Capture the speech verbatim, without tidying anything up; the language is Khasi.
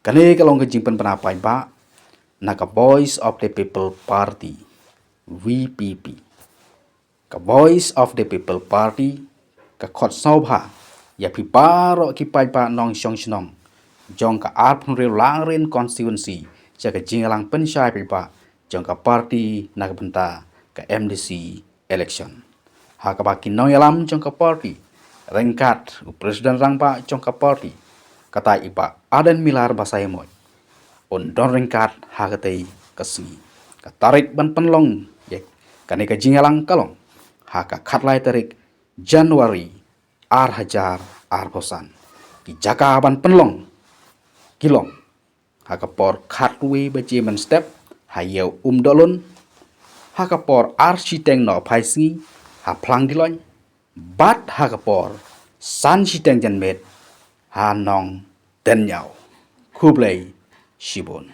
Kane ka long ka jingpynbna paidbah na ka Voice of the People Party, V P P. Ka Voice of the People Party ka khot sngewbha ïa phi baroh ki paidbah nongshong shnong jong ka Arphew Hynriew Langrin Constituency sha ka jingïalang pynshai paidbah jong ka party na ka bynta ka M D C election. Ha kaba ki nongïalam jong ka party, ryngkat u President Rangbah jong ka party, kata i Bah Ardent Miller Basaiawmoit, un don ryngkat ha katei ka sngi. Ka tarik ban pynlong ïa kane ka jingïalang ka long ha ka khatlai tarik January ar hajar arphew san. Ki jaka ban pynlong ki long ha ka por khatwei baje mynstep ha Ïew Umdohlun, ha ka por ar shiteng nohphai sngi ha Phlang Diloin, bad ha ka por san shiteng janmiet ha Nongtynñiaw. Khublei shibun.